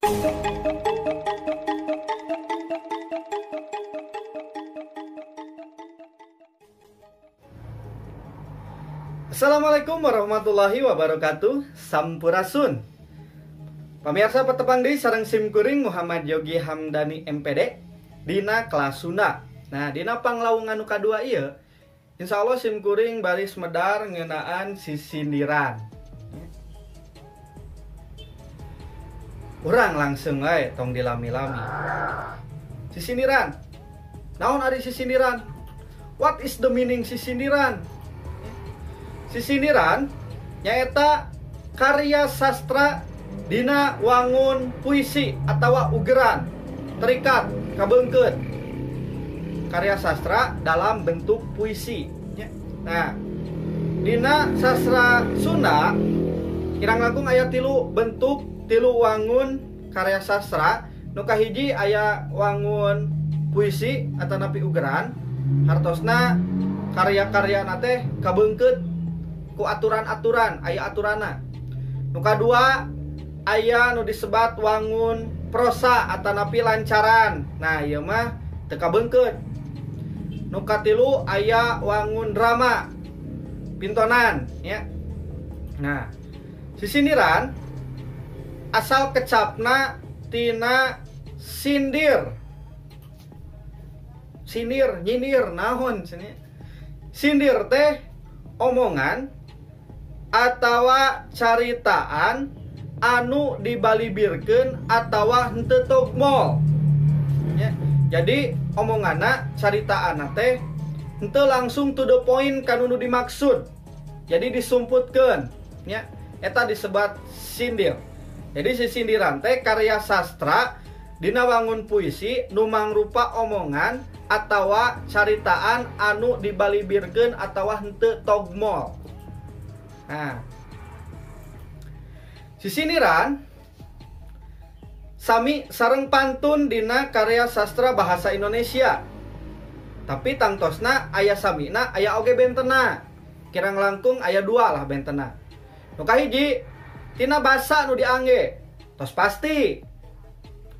Assalamualaikum warahmatullahi wabarakatuh. Sampurasun. Pamirsa, patepang deui sareng sim kuring Muhammad Yogi Hamdani MPD dina kelas Sunda. Nah, dina panglaungan nu kadua ieu, insyaallah sim kuring baris medar ngeunaan sisindiran. Urang langsung wae, tong dilami-lami. Sisindiran. Naon ari sisindiran? What is the meaning sisindiran? Sisindiran nyaeta karya sastra dina wangun puisi atawa ugeran terikat kabeungkeut. Karya sastra dalam bentuk puisi. Nah, dina sastra Sunda kirang langkung aya tilu bentuk, tilu wangun karya sastra. Nu kahiji aya wangun puisi atanapi ugeran, hartosna karya-karya teh kabeungkeut ku aturan-aturan, aya aturana. Nu kadua aya nu disebat wangun prosa atanapi lancaran. Nah, ieu mah teu kabeungkeut. Nu katilu aya wangun drama pintonan ya. Nah, sisindiran asal kecapna tina sindir. Sindir, nyindir, naon sini. Sindir teh omongan atawa caritaan anu dibalibirkeun atawa henteu togmol. Ya, jadi omonganna, caritaanna teh henteu langsung to the point ka nu dimaksud. Jadi disumputkeun, ya. Eta disebat sindir. Jadi sisindiran teh karya sastra dina wangun puisi nu mangrupa omongan atawa caritaan anu dibalibirkeun atawa henteu togmol. Nah, sisindiran sami sareng pantun dina karya sastra bahasa Indonesia. Tapi tangtosna aya samina, aya oge bentena. Kirang langkung aya dua lah bentena. Nu kahiji tina basa nu diangge. Tos pasti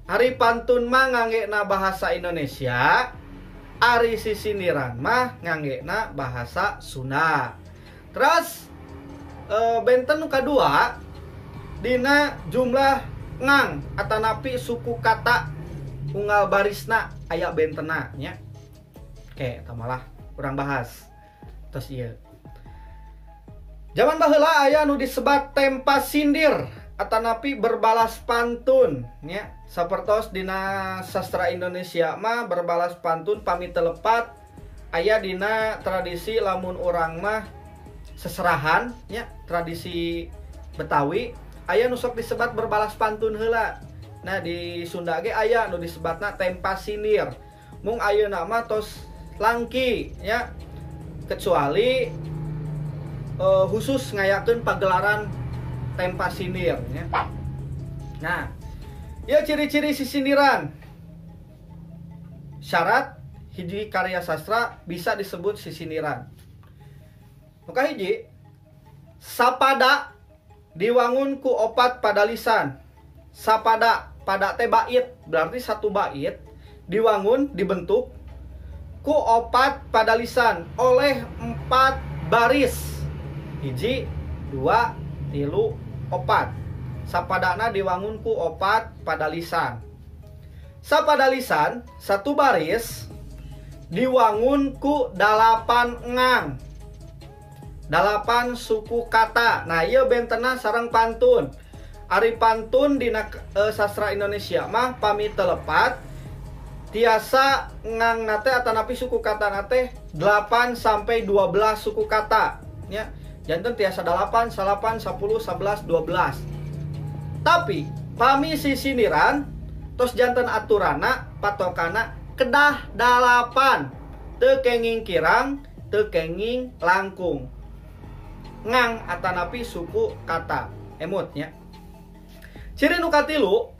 ari pantun mah nganggena bahasa Indonesia, ari sisindiran mah nganggena bahasa Sunda. Terus benten nu kadua dina jumlah ngang atanapi suku kata unggal barisna aya bentena nya. Oke, eta malah urang bahas. Terus ieu. Zaman baheula aya nu disebat tempa sindir atanapi berbalas pantun nya. Sapertos dina sastra Indonesia mah berbalas pantun pami teu lepat aya dina tradisi lamun urang mah seserahan nya, tradisi Betawi aya nu sok disebat berbalas pantun heula. Nah, di Sunda ge aya nu disebatna tempa sindir. Mung ayeuna mah tos langki nya, kecuali khusus ngayakeun pagelaran tempa sindir nya. Nah, ieu ciri-ciri sisindiran. Syarat hiji karya sastra bisa disebut sisindiran. Nu kahiji, sapada diwangun ku opat padalisan. Sapada, pada teh bait, berarti satu bait diwangun, dibentuk ku opat padalisan oleh 4 baris. Hiji, dua, tilu, opat. Sapadana diwangun ku opat padalisan. Sapadalisan satu baris diwangun ku 8 ngang, 8 suku kata. Nah, ieu bentena sareng pantun. Ari pantun dina sastra Indonesia mah pami teu lepat tiasa ngang nate atanapi suku kata nate 8 sampai 12 suku kata nya. Janten tiasa 8, 9, 10, 11, 12. Tapi pami sisindiran tos janten aturana patokana kedah 8, teu kenging kirang, teu kenging langkung. Ngang atanapi suku kata emutnya. Ciri nu katilu,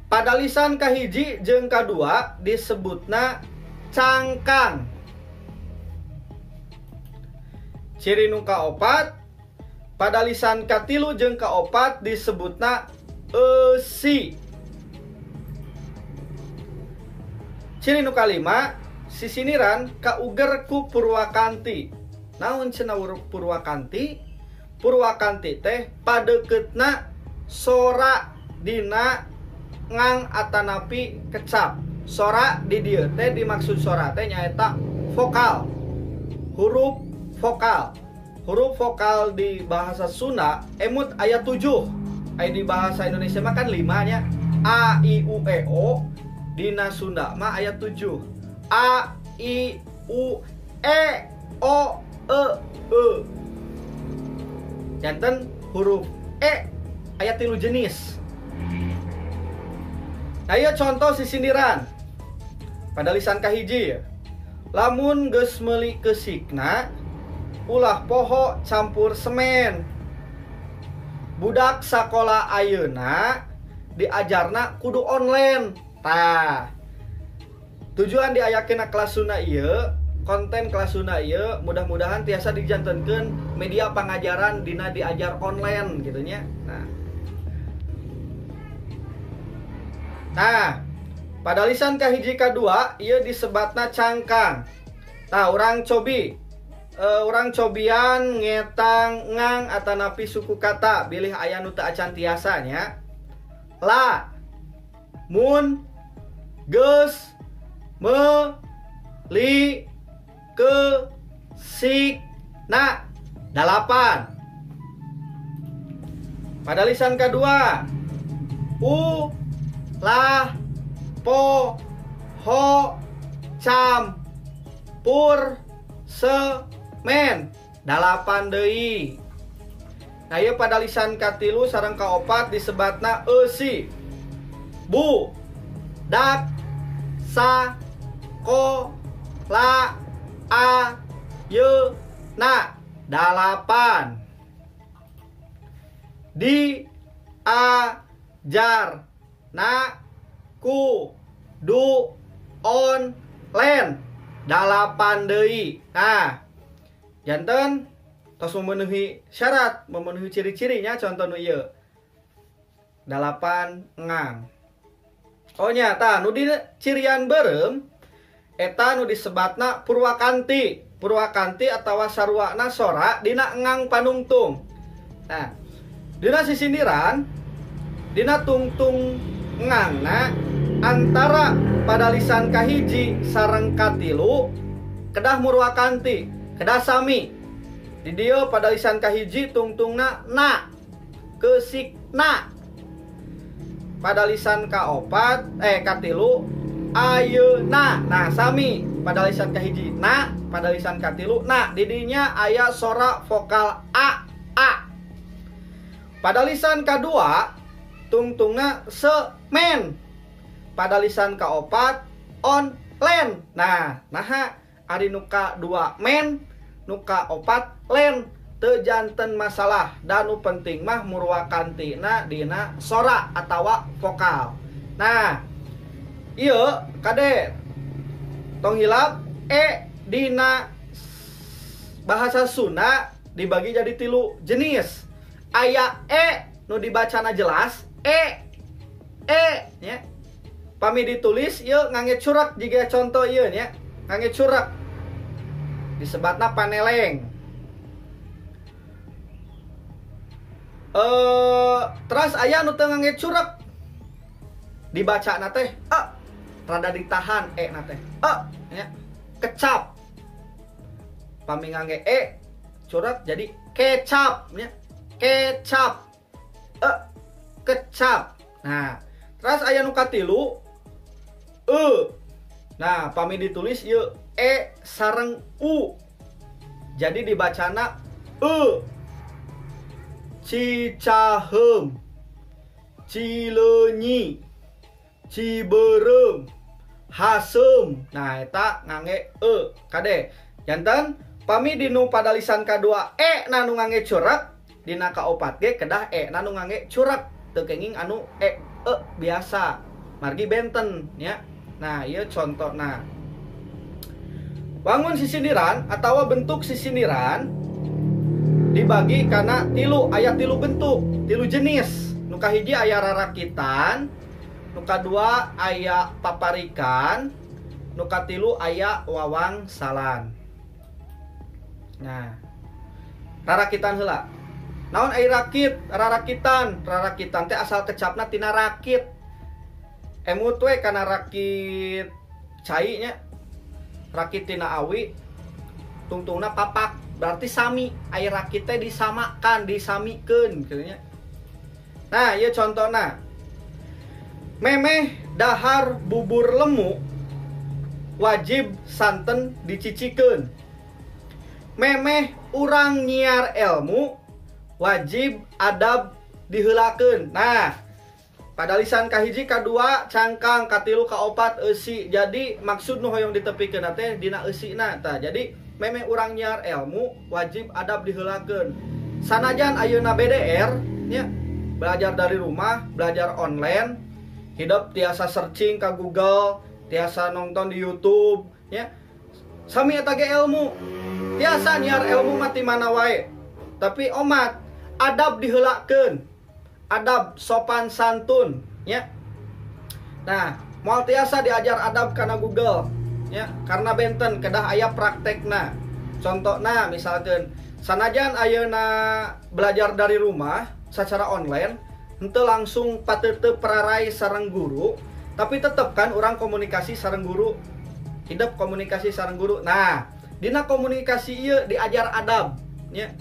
padalisan kahiji jeung kadua disebutna cangkang. Ciri nu kaopat, padalisan katilu jeung kaopat disebutna eusi. si. Ciri nu kalima, sisindiran kauger ku purwakanti. Naon cenah purwakanti? Purwakanti teh padeuketna sora dina ngang atanapi kecap. Sora di dieu teh dimaksud sora teh nyaeta vokal. Huruf vokal. Huruf vokal di bahasa Sunda emut aya 7. Aya di bahasa Indonesia mah kan 5 nya. A I U E O. Dina Sunda mah aya 7. A I U E O E E. Janten huruf E aya 3 jenis. Nah, ieu contoh sisindiran pada lisan kahiji ya. Lamun geus meuli keusikna ulah poho campur semen. Budak sakola ayeuna diajarna kudu online. Tah, tujuan diayakeun kelas Sunda ieu, konten kelas Sunda ieu mudah-mudahan tiasa dijantenkeun media pangajaran dina diajar online gitu nya. Nah, pada lisan kahiji kadua ieu disebatna cangkang. Tah, urang cobi urang cobian ngetang ngang atanapi suku kata bilih aya nu teu acan tiasa nya. La, mun, geus, me, li, ke, si, na. 8. Pada lisan kedua, u, lah, po, ho, cam, pur, se, men. 8 deui. Nah, ieu pada lisan katilu sareng kaopat disebatna eusi. Bu, dak, sa, ko, la, a, ye, na. 8. Di, a, jar, na, ku, du, on, len. 8 deui. Nah, janten tos memenuhi syarat, memenuhi ciri-cirinya contoh nu ieu. 8 ngang. Oh nya tah nu di cirian beureum eta nu disebatna purwakanti. Purwakanti atawa saruana sora dina ngang panungtung. Nah, dina sisindiran dina tungtung ngangna antara pada lisan kahiji sareng katilu kedah murwakanti, kedah sami. Di dieu pada lisan kahiji tungtungna na, keusikna. Pada lisan kaopat katilu ayeuna. Nah, sami pada lisan kahiji na, pada lisan katilu na. Didinya aya sora vokal a a. Pada lisan kadua tungtungna semen. Pada lisan kaopat on len. Nah, naha ari nu kadua men, nu kaopat len, teu janten masalah. Dan nu penting mah murwakantina dina sora atawa vokal. Nah, ieu kade tong hilap e dina bahasa Sunda dibagi jadi 3 jenis. Aya e nu dibacana jelas e e nya. Pami ditulis ieu ngangge curak jiga contoh ieu nya, ngangge curak disebatna paneleng. Teras aya nu teu ngangge curak dibacana teh e, rada ditahan e na teh e nya, kecap. Pami ngangge e curak jadi kecap nya, kecap, e kecap. Nah, teras aya nu katilu e. Nah, pami ditulis ieu e sareng u, jadi dibacana e. Cicaheum, Cileunyi, Ciberem, Haseum. Nah, eta ngangge e kade. Janten pami dinu pada lisan kadua e na nu ngangge curak, dina kaopat ge kedah e na nu ngangge curak, teu kenging anu e e biasa. Margi benten nya. Nah, ieu contona. Wangun sisindiran atawa bentuk sisindiran dibagi karena tilu, aya tilu bentuk, tilu jenis. Nu kahiji aya rarakitan, nu kadua aya paparikan, nu katilu aya wawangsalan. Nah, rarakitan heula. Naon ai rakit? Rarakitan, rarakitan teh asal kecapna tina rakit. Emut we kana rakit cai nya. Rakit tina awi tungtungna papak, berarti sami. Ai rakit teh disamakan, disamikeun kitu nya. Nah, ieu contona. Memeh dahar bubur lemu wajib santen dicicikeun. Memeh urang nyiar ilmu wajib adab diheulakeun. Nah, pada lisan kahiji kadua cangkang katilu kaopat eusi. Jadi maksud nu hoyong ditepikeun teh dina eusina tah. Jadi memeh urang nyiar ilmu wajib adab diheulakeun. Sanajan ayeuna BDR nya, belajar dari rumah, belajar online, hidup tiasa searching ka Google, tiasa nonton di YouTube nya. Sami eta ge ilmu. Tiasa nyiar ilmu mah ti mana wae. Tapi omat adab diheulakeun. Adab sopan santun nya. Nah, moal tiasa diajar adab kana Google nya, karena benten kedah aya praktekna. Contohna misalkan sanajan ayeuna belajar dari rumah secara online, henteu langsung pateuteut prarai sareng guru, tapi tetep kan urang komunikasi sareng guru. Hidup komunikasi sareng guru. Nah, dina komunikasi ieu diajar adab nya.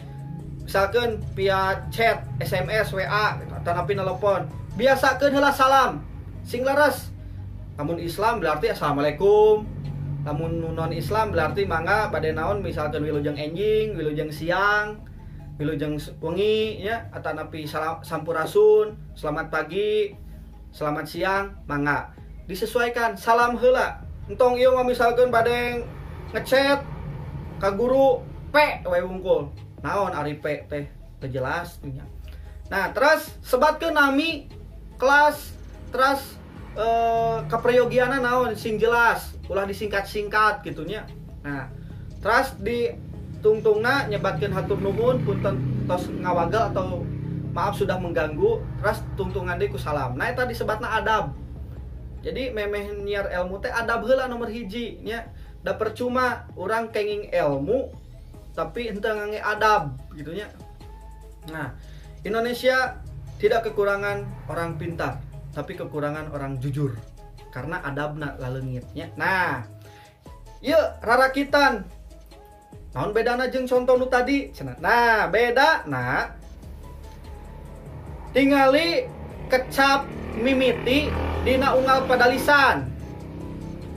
Misalkan via chat, SMS, WA, atanapi telepon, biasakeun heula salam sing leres. Lamun Islam berarti assalamualaikum. Lamun non Islam berarti mangga bade naon, misalkan wilujeng enjing, wilujeng siang, wilujeng wengi ya, atanapi sampurasun, selamat pagi, selamat siang, mangga. Disesuaikan salam heula. Entong ieu mah misalkan bade ngechat ka guru P we wungkul. Naon ari P teh teu jelas nya. Nah, terus sebatkeun nami kelas, terus kaprayogiana naon sing jelas, ulah disingkat-singkat gitu nya. Nah, terus di tungtungna nyebatkeun hatur nuhun punten tos ngawagel atau maaf sudah mengganggu, terus tungtungan deui ku salam. Nah, eta disebatna adab. Jadi memeh nyiar ilmu teh adab heula nomor hiji nya. Da percuma urang kenging ilmu tapi henteu ngangge adab gitu nya. Nah, Indonesia tidak kekurangan orang pintar, tapi kekurangan orang jujur karena adabna laleungit nya. Nah, ieu rarakitan. Naon bedana jeung contoh nu tadi? Cenah. Nah, bedana tingali kecap mimiti dina unggal padalisan.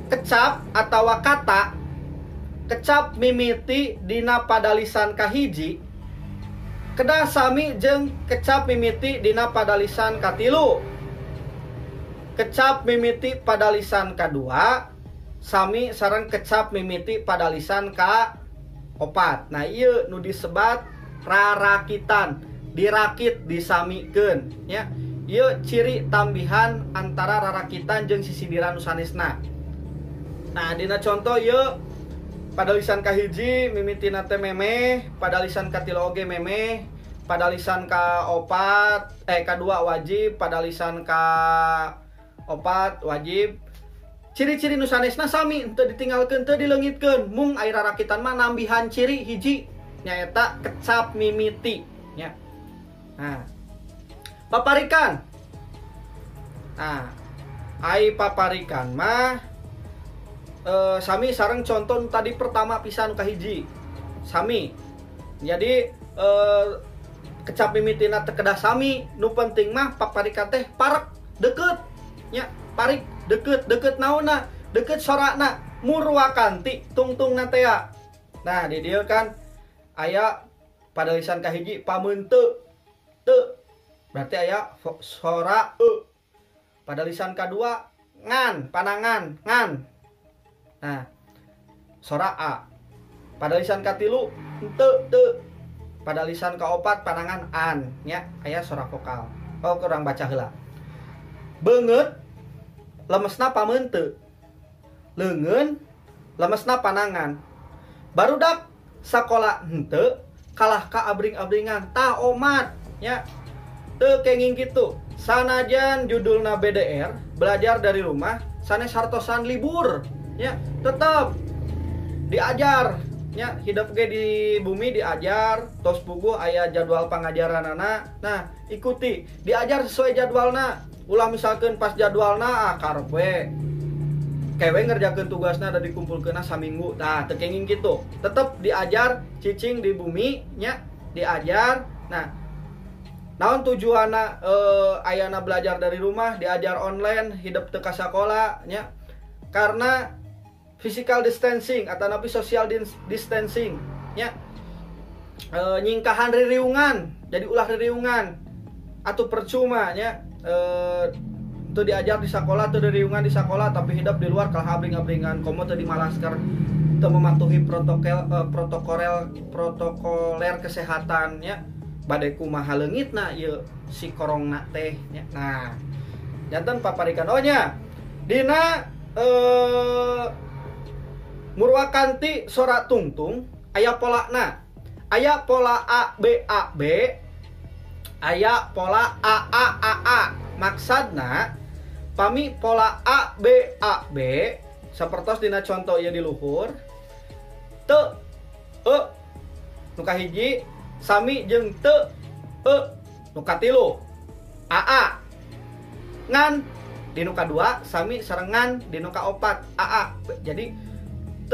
Kecap atawa kata kecap mimiti dina padalisan kahiji kedah sami jeung kecap mimiti dina padalisan katilu. Kecap mimiti padalisan kadua sami sareng kecap mimiti padalisan ka opat. Nah, ieu nu disebat rarakitan, dirakit disamikeun nya. Ieu ciri tambihan antara rarakitan jeung sisindiran nu sanesna. Nah, dina contoh ieu padalisan kahiji mimitina teh memeh, padalisan katilu oge memeh, padalisan ka opat kadua wajib, padalisan ka opat wajib. Ciri-ciri nu sanesna sami, henteu ditinggalkeun, teu dileungitkeun. Mung ai rarakitan mah nambihan ciri hiji nyaeta kecap mimiti nya. Nah, paparikan. Nah, ai paparikan mah sami sareng contoh tadi pertama pisan kahiji sami. Jadi kecap mimitina teu kedah sami, nu penting mah paparikan teh parek deket nya, parik deket, deket naonna, deket sorana, murwakanti tungtungna teh. Nah, di dieu kan aya padalisan kahiji pameuteu teu, berarti aya sora e. Padalisan kadua ngan, panangan ngan. Nah, sora a. Padalisan katilu teu teu. Padalisan kaopat panangan an nya, aya sora vokal. Oh, kurang baca heula. Beungeut lemesna pameuteu, leungeun lemesna panangan. Barudak sakola henteu kalah ka abring-abringan. Tah omat nya, teu kenging kitu. Sanajan judulna BDR, belajar dari rumah, sanes hartosan libur nya, tetep diajar nya, hidup ge di bumi diajar, tos puguh aya jadwal pangajaranana. Nah, ikuti, diajar sesuai jadwalna. Ulah misalkan pas jadwalna karep we kewe ngerjakeun tugasna da dikumpulkeunna saminggu. Tah, teu kenging kitu. Tetep diajar cicing di bumi nya, diajar. Nah, naon tujuanna ayana belajar dari rumah, diajar online, hidup teu ka sakola nya? Karena physical distancing atau napi social distancing nya. Nyingkahan ririungan, jadi ulah ririungan atau percuma nya. Teu diajar di sekolah, teu ririungan di sekolah, tapi hidup di luar kalah abring-abringan, komo teu dimalasker, teu mematuhi protokoler kesehatan nya. Bade kumaha leungitna ieu si korongna teh nya. Nah, janten paparikan oh nya dina Murwakanti sora tungtung aya polana. Aya pola A B A B, aya pola A A A A. Maksudna pami pola A B A B sapertos dina contoh ieu di luhur T E nu kahiji sami jeung T E nu katilu A A ngan di nu kadua sami sareng ngan di nu kaopat A A. Jadi T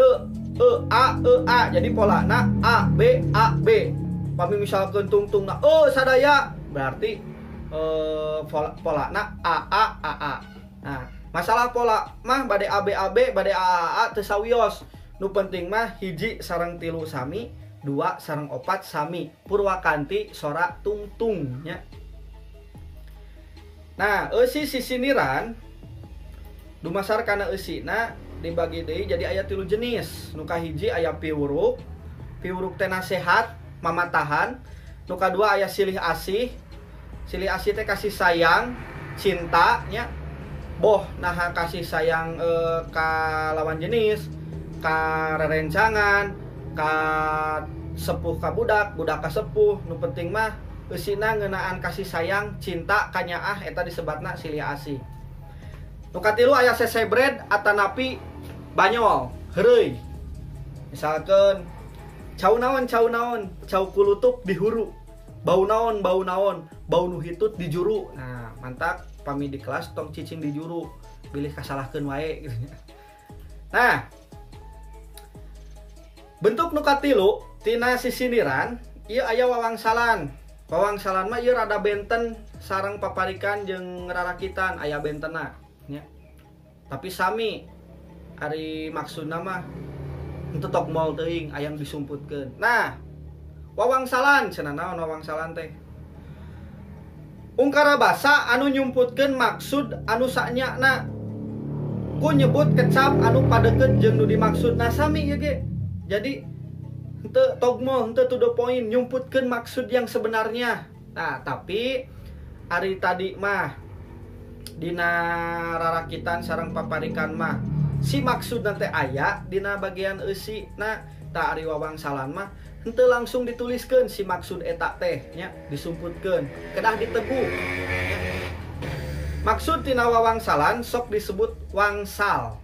E A E A, jadi polana A B A B. Pami misalkeun tungtungna E sadaya berarti polana A A A A. Nah, masalah pola mah bade A B A B bade A A A teu sawios. Nu penting mah hiji sareng tilu sami, dua sareng opat sami. Purwakanti sora tungtung nya. Nah, eusi sisindiran dumasar kana eusina dibagi deui jadi aya 3 jenis. Nu kahiji aya piwuruk. Piwuruk teh nasehat, mamatahan. Nu kadua aya silih asih. Silih asih teh kasih sayang, cinta nya. Boh naha kasih sayang ka lawan jenis, ka rerencangan, ka sepuh ka budak, budak ka sepuh. Nu penting mah eusina ngeunaan kasih sayang, cinta kanyaah eta disebatna silih asih. Nu katilu aya sesebred atanapi banyol, heureuy. Misalkeun cau naon cau naon, cau kulutuk di huru. Bau naon bau naon, bau nu hitut di juru. Nah, mantak pami di kelas tong cicing di juru, bilih kasalahkeun wae gitu. Nah, bentuk nu katilu tina sisindiran ieu aya wawangsalan. Wawangsalan mah ieu rada benten sareng paparikan jeung rarakitan, aya bentena nya. Tapi sami ari maksudna mah henteu tok moal teuing ayang disumputkeun. Nah, wawangsalan cenah naon wawangsalan teh? Ungkara basa anu nyumputkeun maksud anu sanyana ku nyebut kecap anu padeukeut jeung nu dimaksudna sami ieu ge. Jadi henteu togmo, henteu to the point, nyumputkeun maksud yang sebenarnya. Nah, tapi ari tadi mah dina rarakitan sareng paparikan mah si maksudna teh aya dina bagian eusi. Nah, tah ari wawangsalan mah henteu langsung dituliskeun si maksud eta teh nya, disumputkeun, kedah diteguh nya. Maksud tina wawangsalan sok disebut wangsal.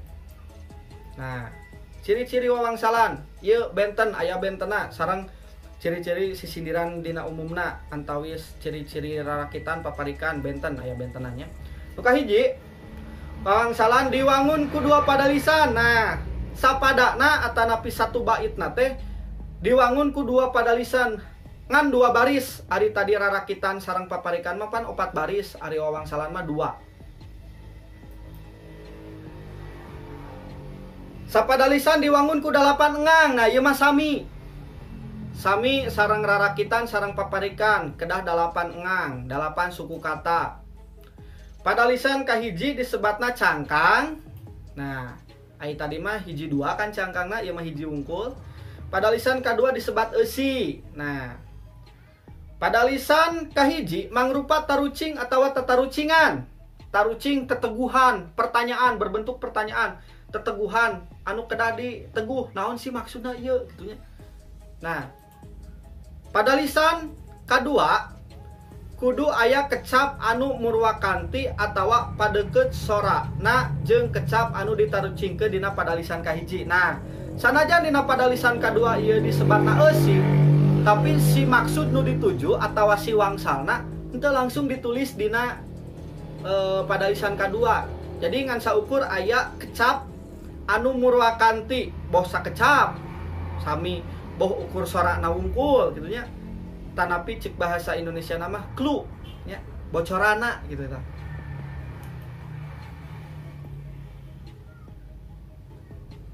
Nah, ciri-ciri wawangsalan ieu benten, aya bentena sareng ciri-ciri sisindiran dina umumna antawis ciri-ciri rarakitan paparikan benten aya bentena nya. Nu kahiji wawangsalan diwangun ku dua padalisan. Nah, sapadana atanapi satu baitna teh diwangun ku dua padalisan ngan dua baris. Ari tadi rarakitan sareng paparikan mah pan 4 baris, ari wawangsalan mah 2. Sapadalisan diwangun ku 8 engang. Nah, ieu mah sami. Sami sareng rarakitan sareng paparikan kedah 8 engang, 8 suku kata. Padalisan kahiji disebatna cangkang. Nah, ai tadi mah hiji 2 kan cangkangna, ieu mah hiji wungkul. Padalisan kadua disebat eusi. Nah, padalisan kahiji mangrupa tarucing atawa tatarucingan. Tarucing teteguhan, pertanyaan berbentuk pertanyaan, teteguhan anu kedah diteguh, naon sih maksudna ieu gitu nya. Nah, padalisan kadua Kudu aya kecap anu murwakanti atawa padeukeut sorana jeung kecap anu ditarucingkeun dina padalisan kahiji. Nah, sanajan dina padalisan kadua ieu disebatna eusi, tapi si maksud nu dituju atawa si wangsalna henteu langsung ditulis dina padalisan kadua. Jadi ngan saukur aya kecap anu murwakanti, boh sakecap sami boh ukur sorana wungkul kitu nya. Tanapi cek bahasa Indonesia nama clue nya, bocorana gitu tah.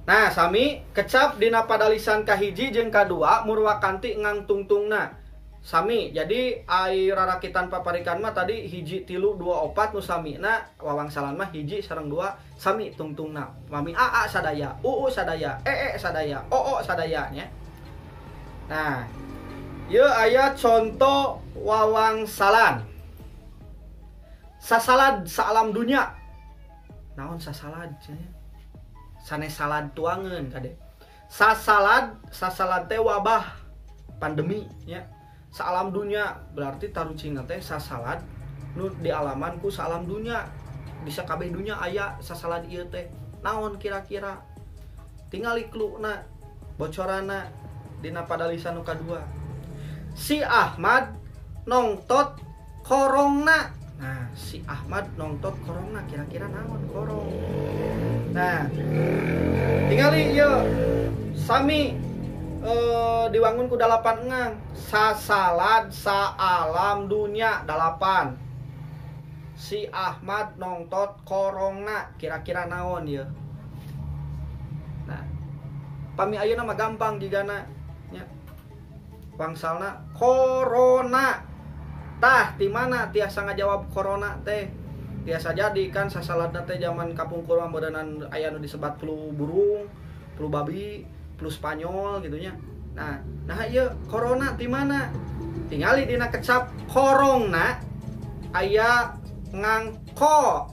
Nah, sami kecap dina padalisan kahiji jeung kadua murwakanti ngangtungtungna. Sami, jadi ai rarakitan paparikan mah tadi 1, 3, 2, 4 nu samina wawangsalan mah 1 sareng 2 sami tungtungna. Mami aa sadaya, uu sadaya, ee sadaya, oo sadaya nya. Nah, ieu aya contoh wawangsalan. Sasalad saalam dunya. Naon sasalad cenah? Sanes salad tuangeun kade. Sasalad, sasalad teh wabah pandemi nya. Saalam dunya berarti tarucingna teh sasalad nu dialaman ku saalam dunya. Di sakabeh dunya aya sasalad ieu teh. Naon kira-kira? Tingali kluna, bocorana dina padalisan nu kadua. Si Ahmad nongtot korongna. Nah, si Ahmad nongtot korongna kira-kira naon korong. Nah, tingali ieu sami diwangun ku 8 engang. Sasalad saalam dunya 8. Si Ahmad nongtot korongna kira-kira naon ieu. Nah, pami ayeuna mah gampang jigana nya. Wangsalna corona. Tah ti mana tiasa ngajawab corona teh? Tiasa jadi kan sasaladna teh zaman kapungkur mah meureunnan aya nu disebat flu burung, flu babi, flu Spanyol gitu nya. Nah, nah ieu corona ti mana? Tingali dina kecap korongna aya ngang ko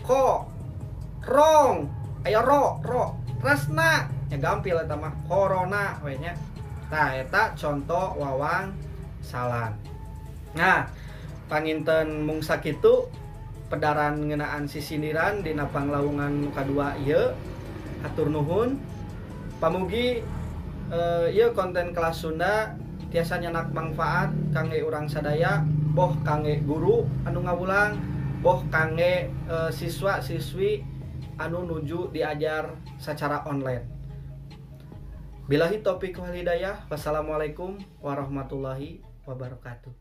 ko rong aya ro ro rasna nya gampil eta mah corona we nya. Nah, eta contoh wawangsalan. Nah, panginten mung sakitu pedaran ngeunaan sisindiran dina panglawungan nu kadua ieu. Hatur nuhun. Pamugi ieu konten kelas Sunda tiasa nyanak manfaat kangge urang sadaya, boh kangge guru anu ngawulang, boh kangge siswa-siswi anu nuju diajar secara online. Billahi taufiq wal hidayah. Wassalamualaikum warahmatullahi wabarakatuh.